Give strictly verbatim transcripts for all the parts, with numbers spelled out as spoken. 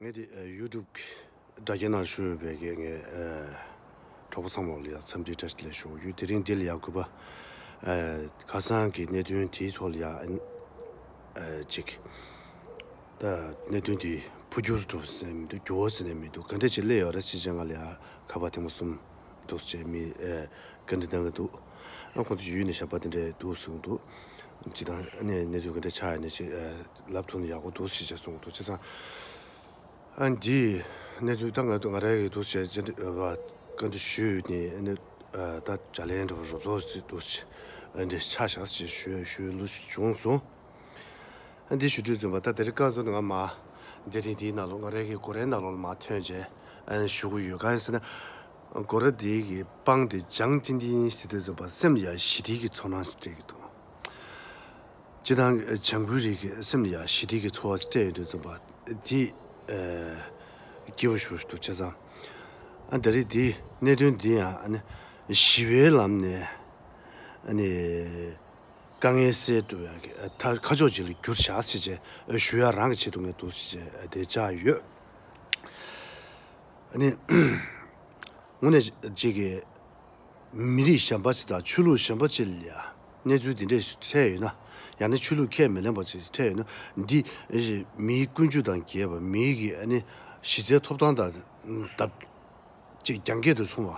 ངས་དེ་ཡུ་ཊུབ་ཀྱི་དྲ་རྒྱའི་ནང་ཞུ་ཡོད་པའི་གི་ངས་གྲོགས་པོ་ཚང་མ་ལ་ཡང་འཚམས་འདྲི་བཀྲ་ཤིས་བདེ་ལེགས་ཞུ་གི་ཡོད། དེ་རིང་འདི་ལ་ཡང་གུས་པ་ཁ་སང་གི་གནད་དོན་དེའི་ཐོག་ལ་ཡང་ཅིག་ད་གནད་དོན་དེ་འཕོ་འགྱུར་འགྲོ་ཟེར་ནས་མི་འདུག་འགྱུར་བ་ཟེར་ནས་མི་འདུག་ག་འདྲ་ཅིག་སླེབས་ཡོད་རེད་ཟེར་བྱས་ང་ལ་ཡང་ཁ་པར་ཐེངས་མ་གསུམ་འདུག་ཟེར་མི་བཀའ་འདྲི་གནང་གི་འདུག་ཨ་ཁོང་ཚོ་ཡུལ་ནས་ཞབས་པ་དེ་འདྲ་འདུག་གསུངས་འདུག་ཅི་དང་ཨ་ནི་གནས་ཚུལ་ག་འདྲ་ཆགས་ཡོད་ནས་ཅི་ལབ་ཐུབ་ན་ཡག་པོ་འདུག་ཞེས་བྱས་གསུངས་འདུག་བྱས་ཙང་ཨ་འདི་གནས་ཚུལ་ད་ང་ང་རང་གི་འདུག་ཅེས་ཅི་འདྲ་བ་བཀའ་འདྲི་ཞུས་ནས་ཨ་ནི་ད་ལྗགས་ལན་འདྲ་བོ་རོབ་རོབ་ཅིག་འདུག་ཅེས་ཨ་འདྲ་ཆགས་བཞག་ཅེས་ཞུས་ཞུས་ལུགས་བྱུང་སོང་། ཨ་འདི་ཞུ་དུས་ཙམ་པ་ད་དེ་རིང་སྐབས་སུ་ང་མ་དེ་རིང་འདིའི་ནང་ལོགས་ང་རང་གི་སྒོ་རའི་ནང་ལོགས་ལ་མ་ཐོན་བྱས་ཨ་ནི་ཞུ་གི་ཡོད། གང་ཡིན་ཟེར་ན་སྒོ་ར་འདི་གི་སྤང་དེ་ལྗང་ཏིང་ཏིང་ཟེར་དུས་ཙམ་པ་སེམས་ལ་ཡང་ཞི་བདེའི་གི་ཚོར་སྣང་ཞིག་སྤྲད་ཀྱི་འདུག་སྤྱིར་བཏང་ལྗང་གུའི་རིགས་ཀྱི་སེམས་ལ་ཡང་ཞི་བདེ་གི་ཚོར་བ་སྤྲད་ཡོང་དུས་ཙམ་པ་དེ་སྐྱིད་པོ་ཞེ་པོ་ཞིག་འདུག་བྱས་ཙང་ཨ་ད་རེས་འདི་གནད་དོན་འདི་ཡང་ཨ་ནི་ཞི་བའི་ལམ་ནས་ཨ་ནི་དཀའ་ངལ་སེལ་འགྲོ་ཡག་གི་ད་ཁ་ཕྱོགས་གཅིག་ལ་བསྒྱུར་བྱ་ཟེར་བྱས་ཞུ་ཡག་རང་གི་ཆེད་དུ་ངས་འདུག་ཟེར་བྱས་དེ་བཅར་ཡོད། ཨ་ནི་དངོས་གནས་གཅིག་གི་མི་རིགས་གཞན་པ་ཅིག་དང་ཆོས་ལུགས་གཞན་པ་ཅིག་ལ་ཡང་གནས་ཚུལ་འདི་འདྲས་འཕྲད་ཡོད་ན། ཡང་ན་ཆོས་ལུགས་ཁས་མི་ལེན་པ་ཅིག་འཕྲད་ཡོད་ན། འདི་མིའི་ཀུན་སྤྱོད་དང་འགལ་བ་མིའི་གི་ཨ་ནི་གཞི་རྩའི་ཐོབ་ཐང་དང་ལྡབ་ཅིག་རྒྱང་སྐྱེད་དུ་སོང་བ།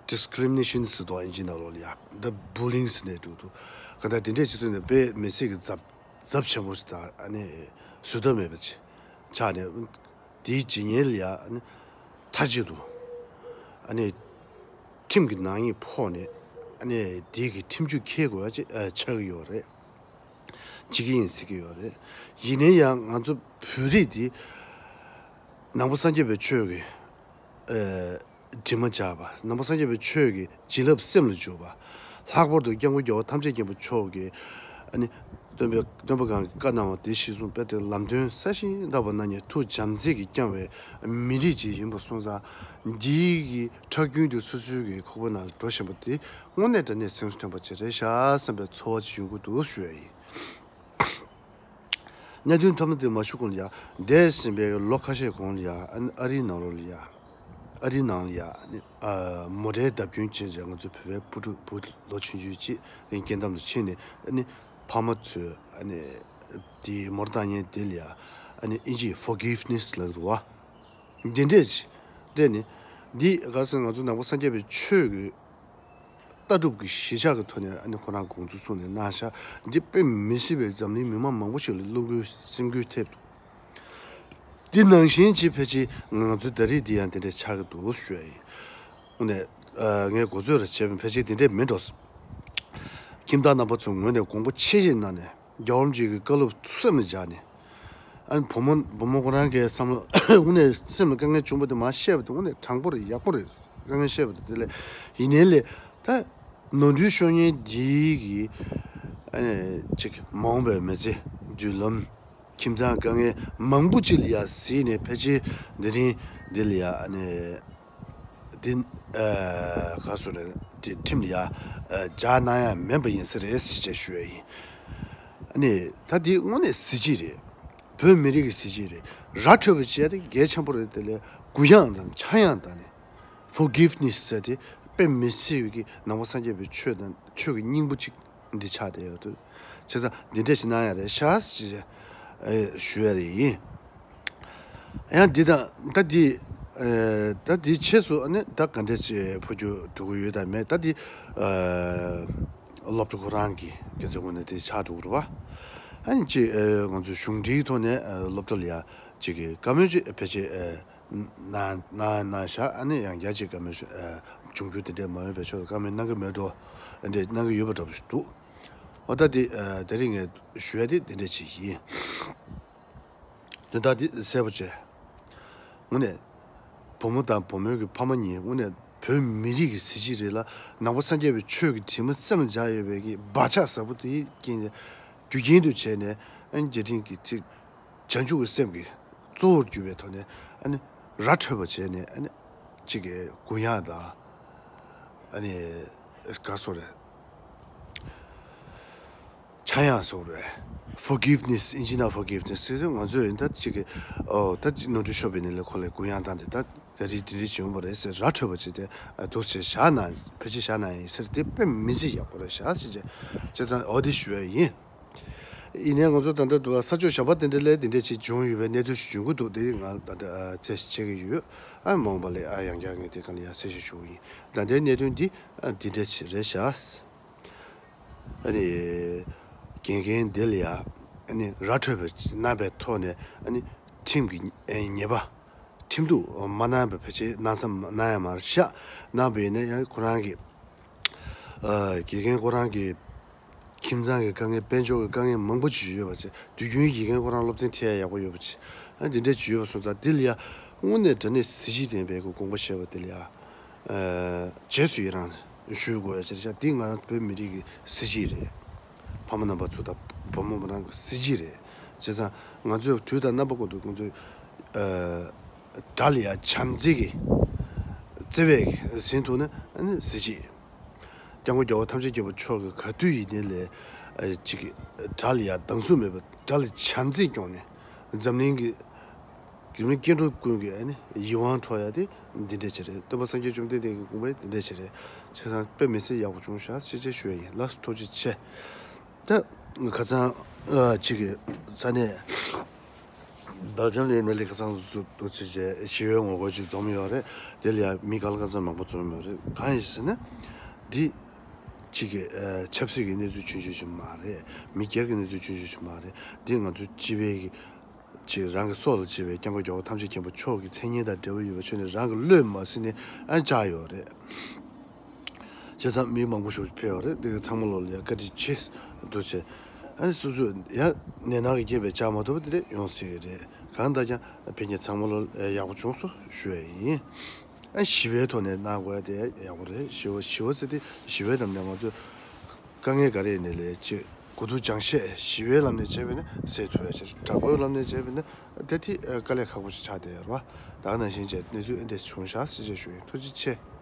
Discrimination ཟེར་དོ་ཨིན་ཇི་ནང་ལོགས་ལ་ཡང་འདི་Bullying ཟེར་ནས་འདུག་འདུག་ག་ད་འདི་འདྲས་ཅིག་ཐོན་ནས་དཔེ་མི་སྲིད་ཀྱི་ཚབས་ཚབས་ཆེན་པོ་ཞིག་དང་ཨ་ནི་བཟོད་ཐབས་མེད་པ་ཅིག་ཆགས་ནས། དེའི་རྗེས་ཉེན་ལ་ཡ་ཨ་ནི་མཐའ་གཅིག་ཏུ་ཨ་ནི་ཁྲིམས་ཀྱི་ནག་ཉེས་ཕོག་ནས་ཨ་ནི་དེའི་གི་ཁྲིམས་གཅོད་འཁེལ་དགོས་ཡ་ཅིག་ཨ་ཆགས་ཀྱི་ཡོད་རེད། བྱེད་ཀྱི་ཡིན་ཟེར་གྱི་ཡོད་རེད། ཡིན་ན་ཡང་ང་ཚོ་བོད་རིགས་འདི་ནང་པ་སངས་རྒྱས་པའི་ཆོས་ཀྱི་ཨ་དྲི་མ་སྦྱར་བ། ནང་པ་སངས་རྒྱས་པའི་ཆོས་ཀྱི་བྱིན་རླབས་སེམས་ལ་འཇུག་པ། ལྷག་པར་དུ་སྐྱབས་མགོན་རྒྱལ་བ་ཐམས་ཅད་མཁྱེན་པ་མཆོག་གིས་ཨ་ནི་སྟོན་པའི་སྟོན་པ་གང་གིས་བཀའ་གནང་བ་དེ་གཞིར་བཟུང་དཔེ་དེ་ལམ་སྟོན་གསལ་ཞིང་དག་པ་གནང་མཁན་ཐུགས་བྱམས་བརྩེ་གིས་བསྐྱངས་པའི་མི་རིགས་ཅིག་ཡིན་པ་སོང་ཙང་། འདིའི་གི་ཁྲག་རྒྱུན་དེ་སོ་སོའི་གི་ཁོག་པའི་ནང་ལ་འགྲོ་བཞིན་པ་དེ་དངོས་གནས་དྲང་གནས་སེམས་སུ་ཐོན་པ་ཅིག་རེད་ཤག་བསམ་པའི་ཚོར་བ་ཅིག་ཡོང་གི་འདུག་ཞུ་ཡ་ཡིན། གནད་དོན་ཐོག་མ་དེ་མ་ཞུ་གོང་ལ་ཡང་འདས་ཟིན་པའི་ལོ་ཁ་ཤས་གོང་ལ་ཡང་ཨ་ནི་ཨ་རིའི་ནང་ལོགས་ལ་ཡང་ཨ་རིའི་ནང་ལ་ཡང་ཨ་ནི་ཨ་མོ་ཊའི་བརྡབ་སྐྱོན་བྱས་རྗེས་ང་ཚོའི་བོད་པའི་བུ་ཕྲུག་བུ་ལོ་ཆུང་ཆུང་ཅིག་ཨ་ནི་སྐྱེ་འདམ་དུ་ཕྱིན་ནས་ཨ་ནི་ཕ་མ་ཚོས་ཨ་ནི་དེའི་མོ་ཊ་བཏང་མཁན་དེ་ལ་ཡང་ཨ་ནི་ཨིན་ཇིའི་Forgiveness་ལབ་འདུག་བ། འདི་འདྲས་ཅིག་སྤྲད་ནས་འདི་ག་ཚོད་ང་ཚོ་ནང་པ་སངས་རྒྱས་པའི་ཆོས་ཀྱི་ལྟ་གྲུབ་ཀྱི་གཞིར་བཞག་གི་ཐོག་ནས་ཨ་ནི་ཁོ་རང་དགོངས་ཚུལ་གསུངས་ནས་གནང་ཤག་འདི་དཔེ་མི་སྲིད་པའི་འཛམ་གླིང་མི་མང་མང་པོ་ཞིག་ལ་བློ་འགུལ་སེམས་འགུལ་ཐེབས་འདུག་འདི་ནང་བཞིན་ཅིག་ཕལ་ཆེར་ང་ཚོའི་ད་རེས་འདི་ཡང་དེ་འདྲ་ཆགས་ཀྱི་འདུག་ཞུ་ཡ་ཡིན། དངོས་གནས་ངས་གོ་ཚོད་ར་བྱས་པ་ཕལ་ཆེར་དེ་འདྲས་མིན་འགྲོ། ཁྱིམ་བདག་རྣམ་པ་ཚོའི་ངོས་ནས་དགོངས་པ་ཆེ་བཞེས་གནང་ནས། རྒྱལ་བ་རིན་པོ་ཆེ་གི་བཀའ་སློབ་སེམས་ལ་འཇགས་ནས། ཨ་ནི་བུ་མོ་བུ་མོ་ཁོ་རང་གི་བསམ་བློ་དངོས་གནས་སེམས་ལ་དཀའ་ངལ་བྱུང་བ་དེ་མར་བཤད་པ་དེ་དངོས་གནས་དྲང་པོ་རེད། ཡག་པོ་རེད། དཀའ་ངལ་བཤད་པ་དེ་དེ་ལས་ཡིན་ནའི་ལས་ད་ནོར་འཁྲུལ་ཤོར་མཁན་འདིའི་གི་ཨ་ནི་ཅིག་མ་འོངས་པའི་མི་ཚེ་མདུན་ལམ་ཁྱིམ་ཚང་དཀའ་ངལ་མང་པོ་ཅིག་ལ་ཡ་གཟིགས་ནས་ཕལ་ཆེར་འདི་རིང་འདི་ལ་ཡ་ཨ་ནི། འདི་ཨ་ག་སོ་རེད། དེ་ཁྲིམས་ལ་ཡ་ཨ་སྦྱར་གནང་ཡ་མིན་པ་ཡིན་ས་རེད་ཞེས་ཞུ་ཡ་ཡིན། ཨ་ནི་ད་འདི་དངོས་གནས་གཟི་བརྗིད་རེད། བོད་མི་རིགས་ཀྱི་གཟི་བརྗིད་རེད། ར་འཕྲོད་པ་བྱས་ཏེ་གལ་ཆེན་པོ་རེད། དེ་ལས་གུ་ཡངས་དང་ཆག་ཡངས་དང་ནི་Forgiveness་ཟེར་དེ་དཔེ་མི་སྲིད་པའི་གི་ནང་པ་སངས་རྒྱས་པའི་ཆོས་དང་ཆོས་ཀྱི་སྙིང་པོ་གཅིག་འདི་ཆགས་བསྡད་ཡོད་དུས། བྱས་ཙང་འདི་འདྲས་ཞིག་གནང་ཡ་རེད་ཤག་ཅེས་ཨེ་ཞུ་ཡ་རེད་ཡིན། ཡང་འདི་དང་ད་འདི་ཨེ་ད་འདི་ཕྱིས་སུ་ཨ་ནི་ད་ག་འདྲས་ཅིག་འཕོ་འགྱུར་འགྲོ་གི་ཡོད་དམ་མེད་ད་འདི་ཨེ་སློབ་གྲྭ་ཁོ་རང་གི་དགེ་རྩའི་ངོས་ནས་འདི་ཆགས་འགྲོ་གི་རེད་བ། ཨ་ནི་ཅིག་ཨེ་ང་ཚོས་གཞུང་འབྲེལ་གྱི་ཐོག་ནས་ཨེ་སློབ་གྲྭ་ལ་ཡ་ཅིག་གི་བཀའ་མོལ་ཅིག་ཕལ་ཆེར་ཨེ། ན་ན་ན་ཤ་ཨ་ནི་ཡང་རྒྱ་ཆེ་བཀའ་མོལ་ཞུ་ཨ་འབྱུང་འགྱུར་དེ་འདྲས་མ་ཡོང་བའི་ཕྱོགས་ལ་བཀའ་མོལ་གནང་གི་མེད་འགྲོ། འདྲས་གནང་གི་ཡོད་པ་འདྲ་པོ་ཞིག་འདུག་འོ་ད་དེ་ཨ་དེ་རིང་ངས་ཞུ་ཡ་དེ་དེ་འདྲས་ཅིག་ཡིན། དོན་དག་འདི་གསལ་པོ་བྱས། དངོས་གནས་བུ་མོ་དང་བུ་མོའི་གི་ཕ་མ་གཉིས་དངོས་གནས་བོད་མི་རིགས་ཀྱི་གཟི་བརྗིད་རེད་ལ། ནང་པ་སངས་རྒྱས་པའི་ཆོས་ཀྱི་དྲི་མ་སེམས་ལ་འཇགས་ཡོད་པའི་གི་བག་ཆགས་ཟབ་པོ་དེའི་རྐྱེན་རྒྱུ་རྐྱེན་དུ་བྱས་ནས་ཨ་ནི་རྒྱ་འབྲིང་གི་ཚིག་བྱང་ཆུབ་ཀྱི་སེམས་ཀྱི་གཙོ་བོར་གྱུར་པའི་ཐོག་ནས་ཨ་ནི་ར་འཕྲོད་པ་བྱས་ནས་ཨ་ནི་གཅིག་གི་གུ་ཡངས་དང་ཨ་ནི་ག་སོགས་རེད། ཆག་ཡང་སོགས་རེད། ཕོར་གིབ་ནེ་སི། ཨིན་ཇི་ནང་ཕོར་གིབ་ནེ་སི་ཟེར་དུས་ང་ཚོས་ཡིན་ད་ཅིག་གི་ཨོ་ད་ནོར་འཁྲུལ་ཤོར་བའི་ནི་ལས་ཁོ་ལས་གུ་ཡངས་བཏང་སྟེ་ད་ད་རེས་དེ་འདྲ་བྱུང་བ་རེད་ཟེར་ར་འཕྲོད་པ་ཅིག་དེ་འདུག་ཟེར་བཞག་ན་ཕལ་ཆེར་བཞག་ན་ཡིན་ཟེར་དེ་དཔེ་མི་སྲིད་ཡག་པོ་རེད་བཞག་ཟེར་བྱས་བྱས་ཙང་ཨོ་དེ་ཞུ་ཡ་ཡིན། ཡིན་ནའི་ང་ཚོ་ད་ལྟ་དུ་ས་ཕྱོགས་གཞན་པ་དེ་འདྲ་ལས་དེ་འདྲ་ཅིག་བྱུང་ཡོད་པའི་གནད་དོན་ཞིག་འབྱུང་གི་འདུག་དེ་ང་ད་ལྟ་ཚད་བྱེད་ཀྱི་ཡོད། ཨ་མ་འོངས་པ་ལས་ཨ་ཡང་བསྐྱར་ངས་དེ་ག་ལ་ཡ་གསལ་བཤད་ཞུ་གི་ཡིན། ད་ལྟའི་གནད་དོན་འདི་ཨ་འདི་འདྲ་ཅིག་རེད་བཞག་ཨ་ནི་དགེ་རྒན་འདི་ལ་ཡ་ཨ་ནི་ར་འཕྲོད་པའི་གནང་པའི་ཐོག་ནས་ཨ་ནི་ཁྲིམས་ཀྱི་ཨ་ཉེས་པ་ཁྲིམས་གཏུག་མ་གནང་བའི་ཕལ་ཆེར་གནང་ས་གནང་ཡ་མ་རེད་བཞག་གནང་བ་ཡིན་ན་ཡང་ཁོ་རང་གི་ཨ་དགེ་རྒན་ཁོ་རང་གི་ཁྱིམ་ཚང་གི་དཀའ་ངལ་དཔལ་འབྱོར་གྱི་དཀའ་ངལ་མང་པོ་ཅིག་ཡོད་པ་ཅིག་དུས་རྒྱུན་དགེ་རྒན་ཁོ་རང་སློབ་ཚན་ཁྲིད་ཡ་ཡག་པོ་ཡོད་པ་ཅིག་ཨ་འདི་འདྲ་ཅིག་ཡོད་པ་སོང་ཙང་འདི་ལ་ཡ་དངོས་གནས་དྲང་གནས་གཟི་བརྗིད་ལྡན་པའི་གི་དགོངས་པ་བཞེས་པ་འདི་ལ་ཡ་ཨ་རྗེས་སུ་ཡི་རང་ཞུ་དགོས་ཡ་ཅིག་རེད་ཤག་འདི་ང་རང་བོད་མི་རིགས་ཀྱི་གཟི་བརྗིད་རེད། ཕ་མ་རྣམ་པ་ཚོ་དང་བུ་མོ་མོ་རང་གི་གཟི་བརྗིད་རེད། བྱས་ཙང་ང་ཚོས་དུས་དང་རྣམ་པ་ཀུན་ཏུ་ང་ཚོས་ཨ་དགྲ་ལ་ཡ་བྱམས་བརྩེ་གི་བརྩེ་བས་ཟིན་ཐུབ་ན་ཨ་ནི་གཟི་བརྗིད། སྐྱབས་མགོན་རྒྱལ་བ་ཐམས་ཅད་མཁྱེན་པ་མཆོག་གིས་ག་དུས་ཡིན་ནའི་ལས་ཨ་ཅིག་གི་དགྲ་ལ་ཡ་སྡང་ཟུག་མེད་པར་དགྲ་ལ་བྱམས་བརྩེ་སྐྱོང་ནས་འཛམ་གླིང་གི་རྒྱུ་མིན་སྐྱེ་འགྲོ་ཀུན་གྱི་ཨ་ནི་ཡིད་དབང་འཕྲོག་ཡ་དེ་འདི་འདྲས་ཅིག་རེད། སྟོན་པ་སངས་རྒྱས་བཅོམ་ལྡན་འདས་ཀྱི་དགོངས་པ་འདི་འདྲས་ཅིག་རེད། བྱས་ཙང་དཔེ་མི་སྲིད་ཡག་པོ་བྱུང་ཤག་ཅེས་ཅེས་ཞུ་ཡ་ཡིན། ལགས་སོ་ཐུགས་རྗེ་ཆེ། ད་ཁ་སང་ཨ་ཅིག་གི་ས་གནས་བལ་ཇམ་ལི་ཡོན་ལི་ཁ་སང་ཚོ་ཏོ་ཅིག་བྱས་ཞི་བའི་ངོ་རྒོལ་ཅིག་འཛོམས་ཡོད་རེད། དེ་ལ་ཡ་མི་ག་ལ་ག་ཚོད་མང་པོ་འཛོམས་ཡོད་རེད། གང་ཡིན་ཟེར་ན་འདི་ཅིག་གི་ཨ་ཆབ་སྲིད་ཀྱི་གནས་ཚུལ་ཆུང་ཆུང་ཞིག་མ་རེད། མི་སྒེར་གྱི་གནས་ཚུལ་ཆུང་ཆུང་ཞིག་མ་རེད། འདི་ང་ཚོ་སྤྱི་པའི་གི་ཅིག་རང་གི་སྲོག་ལ་གཅེས་པའི་སྐྱབས་མགོན་རྒྱལ་བ་ཐམས་ཅད་མཁྱེན་པ་མཆོག་གི་མཚན་སྙན་དང་འབྲེལ་བ་ཡོད་པ་ཆོས་ནས་རང་གི་བློས་མ་ཟིན་ནས་ཨ་བཅག་ཡོད་རེད། བྱས་ཙང་མི་མང་པོ་ཞིག་ཕེབས་ཡོད་རེད། དེ་ག་ཚང་མ་ལོ་ལ་ཡ་བཀའ་དྲིན་ཆེ་འདུག་བྱས། ཨ་ནི་སོ་སོས་ཡང་ནད་མནར་གྱི་རྐྱེན་པས་བཅག་མ་ཐུབ་པ་དེ་འདྲ་ཡོང་སྲིད་ཀྱི་རེད། གང་ལྟར་ཀྱང་ཕན་ཆད་ཚང་མ་ལོ་ཡག་པོ་བྱུང་སོང་ཞུ་ཡ་ཡིན། ཨ་ཞི་བའི་ཐོག་ནས་གནང་དགོས་ཡ་དེ་ཡག་པོ་རེད། ཞི་བ་ཞི་བ་ཟེར་དེ་ཞི་བའི་ལམ་ནས་ང་ཚོས་དཀའ་ངལ་ག་རེ་ཡིན་ནའི་ལས་ཅིག་གོ་བསྡུར་སྦྱང་བཤད་ཞི་བའི་ལམ་ནས་བྱས་པ་ཡིན་ན་སེལ་ཐུབ་ཡ་ཅིག་དྲག་པོའི་ལམ་ནས་བྱས་པ་ཡིན་ན་དེ་དེ་དཀའ་ལས་ཁག་པོ་ཞིག་ཆགས་བསྡད་ཡོད་རེད་བ། ད་ག་ནང་བཞིན་བྱས་གནས་ཚུལ་ཨེ་འདྲས་བྱུང་ཤག་ཟེར་བྱས་ཞུ་ཡིན། ཐུགས་རྗེ་ཆེ།